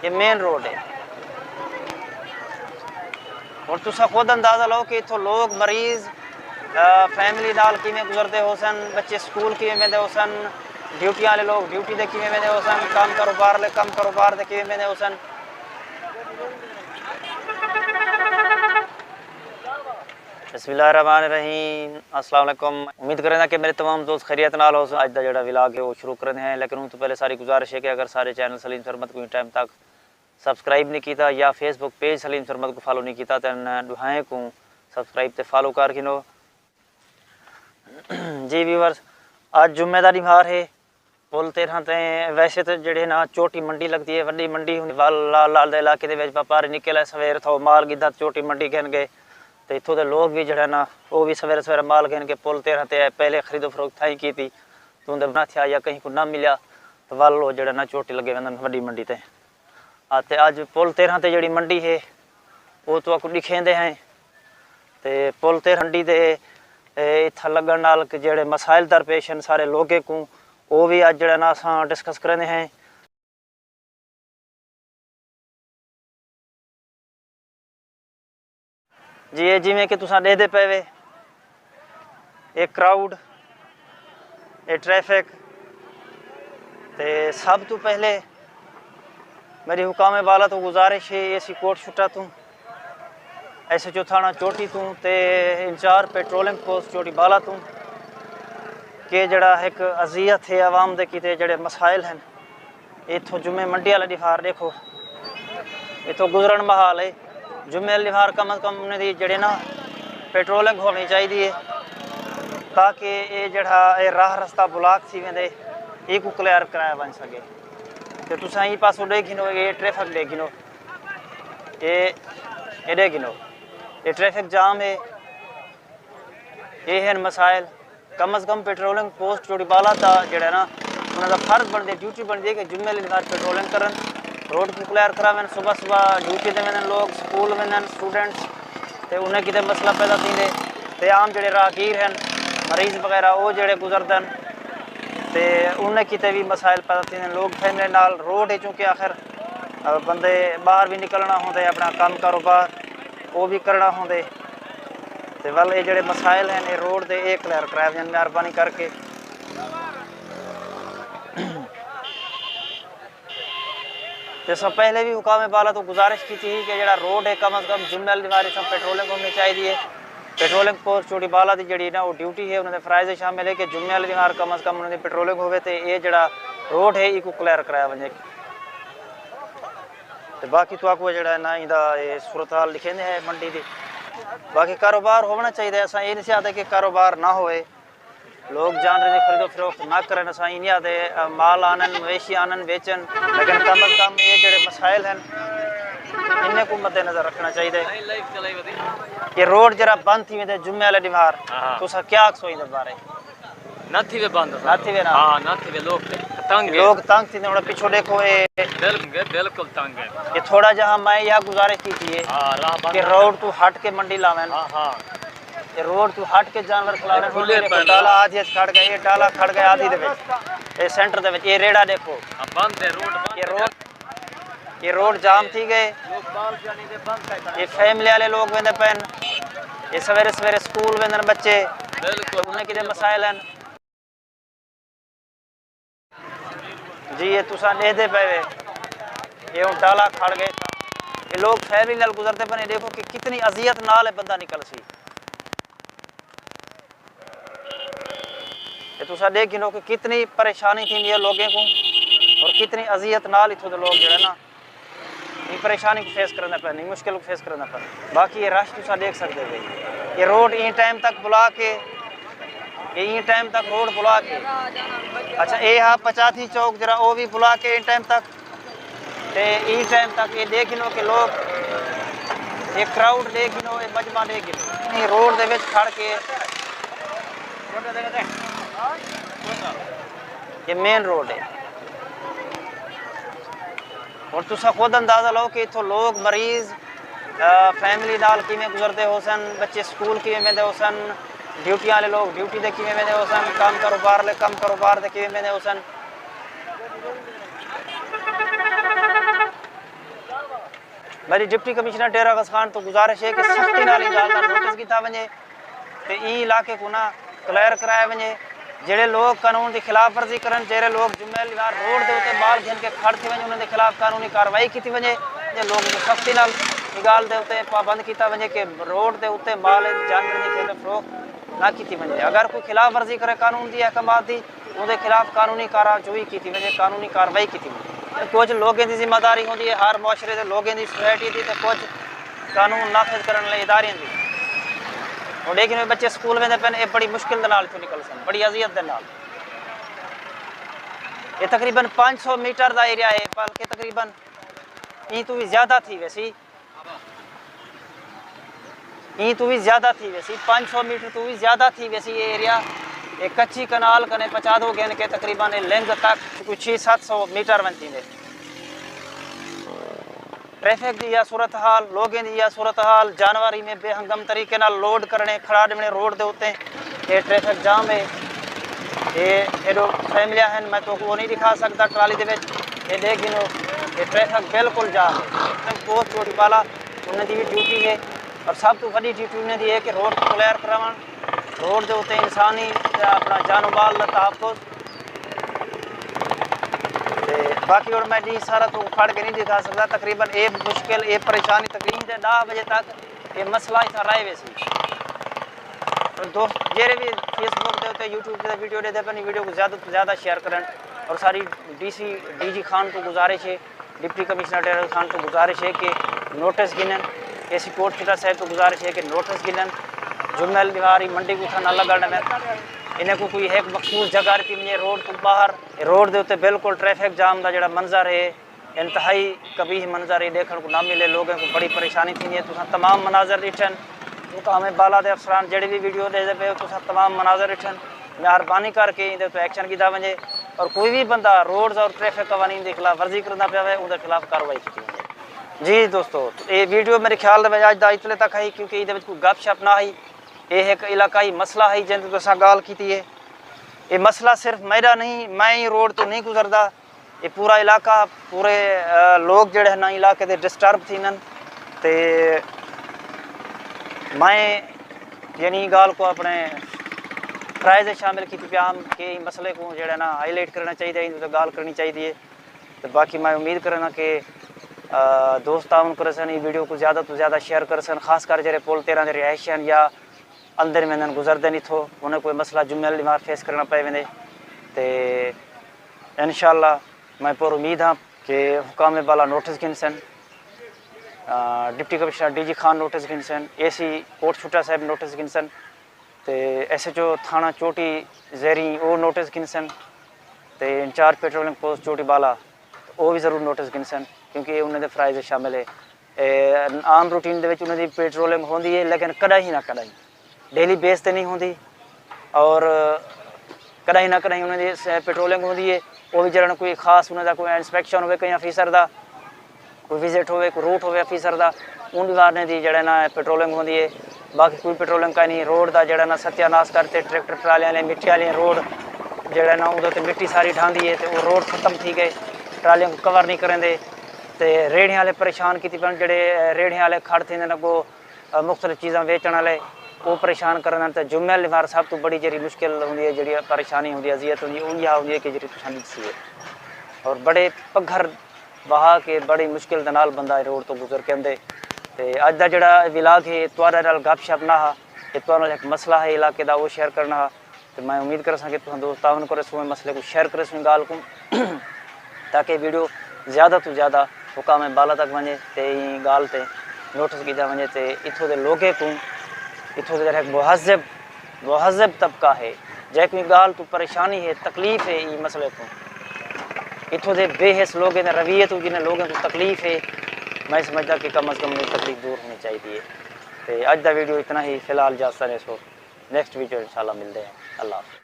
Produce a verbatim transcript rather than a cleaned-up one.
یہ main road ہے۔ ہݨ تساں خود اندازہ لو کہ اتھوں لوگ، مریض، فیملی نال کیویں گزردے ہوسن، بچے سکول کیویں ویندے ہوسن، ڈیوٹیاں والے لوگ ڈیوٹی دے کیویں ویندے ہوسن، کم کاروبار والے کم کاروبار دے کیویں ویندے ہوسن۔ بسم اللہ الرحمن الرحیم۔ السلام علیکم۔ امید کریں کہ میرے تمام دوست خیریت نال ہو۔ اج دا جڑا ولاگ ہے وہ شروع کریں ہیں، لیکن ان تو پہلے ساری گزارش ہے کہ اگر سارے چینل سلیم سرمد کو ٹائم تک سبسکرائب نہیں کیتا یا فیس بک پیج سلیم سرمد کو فالو نہیں کیتا، تے انہاں ݙوہائیں کوں سبسکرائب تے فالو کر گھنو۔ جی ویورز، اڄ جمعے دا ݙینہوار ہے۔ پل تیرھاں تے ویسے تے جڑے نا چوٹی منڈی لڳدی ہے، وݙی منڈی ہوندی، ول لال لال دے علاقے دے وچ واپاری نکل آئے۔ سویر تھو مال گھدا چوٹی منڈی گھن ڳئے، تے اتھوں دے لوگ وی جڑے نا، او وی سویر سویر مال گھن کے پل تیرھاں تے آئے۔ پہلے خرید و فروخت تھائیں کیتی، توں دے نہ تھیا یا کہیں کو نہ ملیا، تے ول او جڑے نا چوٹی لڳے ویندن وݙی منڈی تے۔ آ تے اڄ پل تیرھاں تے جڑی منڈی ہے، او تہاکوں ݙکھیندے ہیں۔ تے پل تیرھاں منڈی دے، اے، اتھاں لڳݨ نال کہ جڑے مسائل درپیش ہن سارے لوگیں کوں، او وی اڄ جڑا نا اساں ڈسکس کریندے ہیں۔ جی، اے جیویں کہ تساں ݙیہدے پئے وے، اے کراؤڈ، اے ٹریفک، تے سب توں پہلے میری حکام بالا توں گزارش ہے، اے سی کوٹ شٹا توں، ایس ایچ او تھانہ چوٹی توں تے انچارج پیٹرولنگ پوسٹ چوٹی بالا توں، کہ جڑا ہک اذیت ہے عوام دے کیتے، جڑے مسائل ہن، اتھوں جمعے منڈی والا ݙینہوار ݙیکھو، اتھوں گزرݨ محال ہے۔ جمعے والے ݙینہوار کم از کم انہیں دی جڑے نا پیٹرولنگ ہونی چاہیدی ہے، تاکہ اے جڑا اے راہ رستہ بلاک تھی ویندے، اے کو کلیئر کرایا ونڄ سڳے۔ تے تساں ایں پاسوں ݙیکھ گھنو، اے ٹریفک ݙیکھ گھنو، اے، اے ݙیکھ گھنو، اے ٹریفک جام ہے۔ اے ہن مسائل۔ کم از کم پیٹرولنگ پوسٹ چوڑی بالا دا جڑا نا، انہاں دا فرض بݨدے، ڈیوٹی بݨدی ہے کہ جمعے والے ݙینہوار پیٹرولنگ کرن، روڈ کوں کلیئر کراون۔ صبح صبح ڈیوٹی تے ویندن لوگ، سکول ویندن اسٹوڈنٹس، تے انہیں کیتے مسئلہ پیدا تھیندے۔ تے عام جڑے راہگیر ہن، مریض وغیرہ، او جڑے گزردن، تے انہیں کیتے وی مسائل پیدا تھیندے۔ لوگ فیملی نال روڈ ہے، چونکہ آخر، آ، بندے باہر وی نکلݨا ہوندے، اپݨا کم کاروبار او وی کرݨا ہوندے۔ تے ول اے جڑے مسائل ہن، اے روڈ دے اے کلیئر کرائے ونڄن مہربانی کر کے۔ تے اساں پہلے وی حکام بالا توں گزارش کیتی ہئی کہ جڑا روڈ ہے، کم از کم جمعے والے ݙینہوار اساں پیٹرولنگ ہونی چاہیدی ہے۔ پیٹرولنگ پوسٹ چوڑی بالا دی جڑی نا، او ڈیوٹی ہے، انہاں دے فرائض شامل ہے کہ جمعے والے ݙینہوار کم از کم انہاں دی پیٹرولنگ ہووے تے اے جڑا روڈ ہے، ایکوں کلیئر کرایا ونڄے۔ تے باقی تہاکوں جڑا ہے نا، ایندا اے صورتحال ݙکھیندے ہیں منڈی دی۔ باقی کاروبار ہووݨا چاہیدا ہے، اساں اے نہیں چاہتے کہ کاروبار نہ ہوئے، لوگ جانوراں دی خرید و فروخت نہ کرن، اساں اے نہیں آہدے، آ، مال آنن، مویشی آنن، ویچن، لیکن کم از کم اے جڑے مسائل ہن، انہیں کوں مد نظر رکھݨا چاہیدا ہے۔ اے روڈ جڑا بند تھی ویندے جمعے والے ݙینہوار، ہاں۔ تساں کیا آکھسو ایندے بارے؟ نہ تھیوے بند۔ نہ تھیوے نا۔ ہاں، نہ تھیوے، لوگ تنگ ہے۔ لوگ تنگ تھیندے، ہݨ پچھوں ݙیکھو، اے بالکل، بالکل تنگ ہے۔ اے تھوڑا جہا میں یہ گزارش کیتی ہے، ہاں، راہ بند کہ ہے۔ روڈ توں ہٹ کے منڈی لاون۔ ہاں، ہاں۔ اے روڈ توں ہٹ کے جانور کھلاون۔ اے کھلے ݙیکھو، پن۔ ٹالا آدھی اچ کھڑ ڳئے، اے ٹالا کھڑ ڳئے آدھی دے وچ۔ اے سینٹر دے وچ، اے ریڑھا ݙیکھو۔ ہاں، بند ہے، روڈ بند اے ہے۔ روڈ، اے روڈ جام تھی ڳئے۔ لوگ بال جانی دے بند کر۔ اے فیملی والے لوگ ویندے پن۔ اے سویرے سویرے سکول ویندن بچے۔ بالکل۔ انہیں کیتے مسائل ہن۔ جی، اے تساں ݙیہدے پئے وے، اے ہݨ ٹالا کھڑ ڳئے۔ اے لوگ فیملی نال گزردے پن، اے ݙیکھو کہ کتنی اذیت نال اے بندہ نکلسی۔ اے تساں ݙیکھ گھنو کہ کتنی پریشانی تھیندی ہے لوگیں کوں، اور کتنی اذیت نال اتھوں دے لوگ جڑے نا، ایں پریشانی کوں فیس کرݨا پئے، ایں مشکل کوں فیس کرݨا پئے۔ باقی اے رش تساں ݙیکھ سڳدے وے۔ اے روڈ ایں ٹائم تک بلاک ہے، اے ایں ٹائم تک روڈ بلاک ہے۔ اچھا، اے ہا پچادھی چوک جڑا، او وی بلاک ہے ایں ٹائم تک۔ تے ایں ٹائم تک اے ݙیکھ گھنو کہ لوگ، اے کراؤڈ ݙیکھ گھنو، اے مجمع ݙیکھ گھنو۔ ایں روڈ دے وچ کھڑ کے اے مین روڈ ہے۔ ہݨ تساں خود اندازہ لو کہ اتھوں لوگ، مریض، آ، فیملی نال کیویں گزردے ہوسن، بچے سکول کیویں ویندے ہوسن، ڈیوٹیاں والے لوگ ڈیوٹی دے کیویں ویندے ہوسن، کم کاروبار والے کم کاروبار دے کیویں ویندے ہوسن۔ میری ڈپٹی کمشنر ڈیرہ غازی خان توں گزارش ہے کہ سختی نال ایں ڳالھ دا نوٹس گھدا ونڄے تے ایں علاقے کوں نہ کلیئر کرایا ونڄے۔ جیڑھے لوک قانون دی خلاف ورزی کرن، جیڑھے لوک جمعہ ݙینہوار روڈ دے اتے مال گھن کے کھڑ تھی ونڄن، انہاں دے خلاف قانونی کارروائی کیتی ونڄے۔ تے لوکاں کوں سختی نال ایں ڳالھ دے اتے پابند کیتا ونڄے کہ روڈ دے اتے مال جانوراں دی خرید فروخت نہ کیتی ونڄے۔ اگر کوئی خلاف ورزی کرے قانون دی احکامات دی، اوندے خلاف قانونی کارروائی کیتی ونڄے، قانونی کارروائی کیتی ونڄے۔ کجھ لوکیں دی ذمہ داری ہوندی ہے، ہر معاشرے دے لوکیں دی، سوسائٹی دی، تے کجھ قانون نافذ کرݨ والے اداریں دی۔ ہݨ ݙیکھو بچے سکول ویندے پئن، اے بڑی مشکل دے نال اتھوں نکلسن، بڑی اذیت دے نال۔ اے تقریباً پنج سو میٹر دا ایریا ہے، بلکہ تقریباً ایں توں وی زیادہ تھی ویسی۔ ایں توں وی زیادہ تھی ویسی، پنج سو میٹر توں وی زیادہ تھی ویسی اے ایریا۔ اے کچی کنال کنے پچادو گھن کے تقریباً اے لنگھ تک کوئی چھ ست سو میٹر ونڄ تھیندے۔ ٹریفک دی ایہا صورتحال، لوکیں دی ایہا صورتحال، جانور ایویں بے ہنگم طریقے نال لوڈ کرݨے، کھڑا ݙیوݨے روڈ دے اتے۔ اے ٹریفک جام ہے۔ اے ایݙو فیملیاں ہن، میں تہاکوں او نہیں ݙکھا سڳدا ٹرالی دے وچ۔ اے ݙیکھ گھنو، اے ٹریفک بالکل جام ہے۔ پوسٹ چوٹی والا، انہاں دی وی ڈیوٹی ہے اور سب توں وݙی ڈیوٹی انہاں دی ہے کہ روڈ کلیئر کراوݨ، روڈ دے اتے انسانی تے اپݨا جان و مال دا تحفظ۔ تے باقی ہݨ میں ݙینہہ سارا تہاکوں کھڑ کے نہیں ݙکھا سڳدا، تقریباً اے مشکل، اے پریشانی تقریباً ݙاہ وجے تک اے مسئلہ اتھاں رہ ویسی۔ اور دوست جیڑھے وی فیس بک دے اتے یوٹیوب تے ویڈیو ݙیہدے پئن، ویڈیو کوں زیادہ توں زیادہ شیئر کرن اور ساری ڈی سی، ڈی جی خان کوں گزارش ہے، ڈپٹی کمشنر ڈیرہ خان کوں گزارش ہے کہ نوٹس گھنن، اے سی کوٹ چھٹا صاحب کوں گزارش ہے کہ نوٹس گھنن، جمعہ ݙینہوار منڈی کوں اتھاں نہ لڳݨ ݙیون۔ انہاں کوں کوئی ہک مخصوص جگہ ݙتی ونڄے روڈ توں ٻاہر، روڈ دے اتے بالکل ٹریفک جام دا جیڑھا منظر ہے، انتہائی قبیح منظر اے، ݙیکھݨ کوں نہ ملے، لوکیں کوں بڑی پریشانی تھیندی ہے۔ تساں تمام مناظر ݙٹھن، مقام بالا دے افسران جیڑھے وی ویڈیو ݙیہدے پئے ہو، تساں تمام مناظر ݙٹھن، مہربانی کر کے ایندے تے ایکشن گھدا ونڄے اور کوئی وی بندہ روڈز اور ٹریفک قوانین دی خلاف ورزی کریندا پیا ہوئے، اوندے خلاف کارروائی کیتی ونڄے۔ جی دوستو، اے ویڈیو میرے خیال دے وچ اڄ دا اتلے تک ہئی، کیونکہ ایندے وچ کوئی گپ شپ نہ ہئی۔ اے ہک علاقائی مسئلہ ہئی جیندے تے اساں ڳالھ کیتی ہے۔ اے مسئلہ صرف میݙا نہیں، میں ایں روڈ توں نہیں گزردا، اے پورا علاقہ، پورے، آ، لوک جیڑھے ہن علاقے دے ڈسٹرب تھیندن۔ تے میں یعنی ڳالھ کوں اپݨے فرائض شامل کیتی پیا ہم کہ ایں مسئلے کوں جیڑھا نا ہائی لائٹ کرݨا چاہیدا ہے، ایندے تے ڳالھ کرݨی چاہیدی ہے۔ تے باقی میں امید کریندا کہ، آ، دوست تعاون کرسن، ایں ویڈیو کوں زیادہ توں زیادہ شیئر کرسن، خاص کر جیڑھے پل تیرہ دے رہائشی ہن یا اندر ویندن گزردن اتھوں، انہیں کوئی مسئلہ جمعہ ݙینہوار فیس کرݨا پئے ویندے۔ تے انشاءاللہ میں پر امید ہاں کہ حکام بالا نوٹس گھنسن، آ، deputy commissioner D G Khan notice گھنسن، اے سی کوٹ چھٹا صاحب نوٹس گھنسن، تے ایس ایچ او تھانہ چوٹی زیریں او نوٹس گھنسن، تے انچارج پیٹرولنگ پوسٹ چوٹی بالا او وی ضرور نوٹس گھنسن، کیونکہ اے انہاں دے فرائض شامل ہے۔ اے عام روٹین دے وچ انہاں دی پیٹرولنگ ہوندی ہے، لیکن کݙاہیں نہ کݙاہیں، ڈیلی بیس تے نہیں ہوندی، اور کݙاہیں نہ کݙاہیں انہاں دی س-، پیٹرولنگ ہوندی ہے۔ او وی جیڑھا کوئی خاص انہاں دا کوئی انسپیکشن ہووے کہیں آفیسر دا، کوئی وزٹ ہووے، کوئی روٹ ہووے آفیسر دا، اون وارنے دی جیڑھا نا پیٹرولنگ ہوندی ہے۔ باقی کوئی پیٹرولنگ کائنی۔ روڈ دا جیڑھا نا ستیہ ناس کر تے ٹریکٹر ٹرالیاں آلے، مٹی آلے روڈ جیڑھا نا اوندے تے مٹی ساری ڈھاندی ہے تے او روڈ ختم تھی ڳئے، ٹرالیاں کوں کور نہیں کریندے۔ تے ریڑھیاں آلے پریشان کیتی پن، جیڑھے، اے، ریڑھیاں آلے کھڑ تھیندے نے اڳوں، اے، مختلف چیزاں ویچݨ آلے، او پریشان کریندن۔ تے جمعہ ݙینہوار سب توں بڑی جیڑھی مشکل ہوندی ہے، جیڑھی پریشانی ہوندی ہے، اذیت ہوندی ہے، او ایہا ہوندی ہے کہ جیڑھی تساں ݙسدے ہو۔ اور بڑے پگھر بہا کے بڑی مشکل دے نال بندہ اے روڈ توں گزر کے آندے۔ تے اڄ دا جیڑھا ولاگ ہے، اے تہاݙے نال گپ شپ نہ ہا، اے تہاݙے نال ہک مسئلہ ہے علاقے دا، او شیئر کرݨا ہا۔ تے میں امید کرساں کہ تساں دوست تعاون کرسو، ایں مسئلے کوں شیئر کرسو، ایں ڳالھ کوں، تاکہ ویڈیو زیادہ توں زیادہ حکام بالا تک ونڄے تے ایں ڳالھ تے نوٹس گھدا ونڄے تے اتھوں دے لوکیں کوں، اتھوں دے جیڑھا ہک مہذب، مہذب طبقہ ہے، جیکوں ایں ڳالھ توں پریشانی ہے، تکلیف ہے ایں مسئلے کوں، اتھوں دے بے حس لوکیں دے رویے توں جنہیں لوکیں کوں تکلیف ہے، میں سمجھدا کہ کم از کم انہیں تکلیف دور ہونی چاہیدی ہے۔ تے اڄ دا ویڈیو اتنا ہی، فی الحال اجازت ݙیسو، نیکسٹ ویڈیو انشاءاللہ ملدے ہیں، اللہ حافظ۔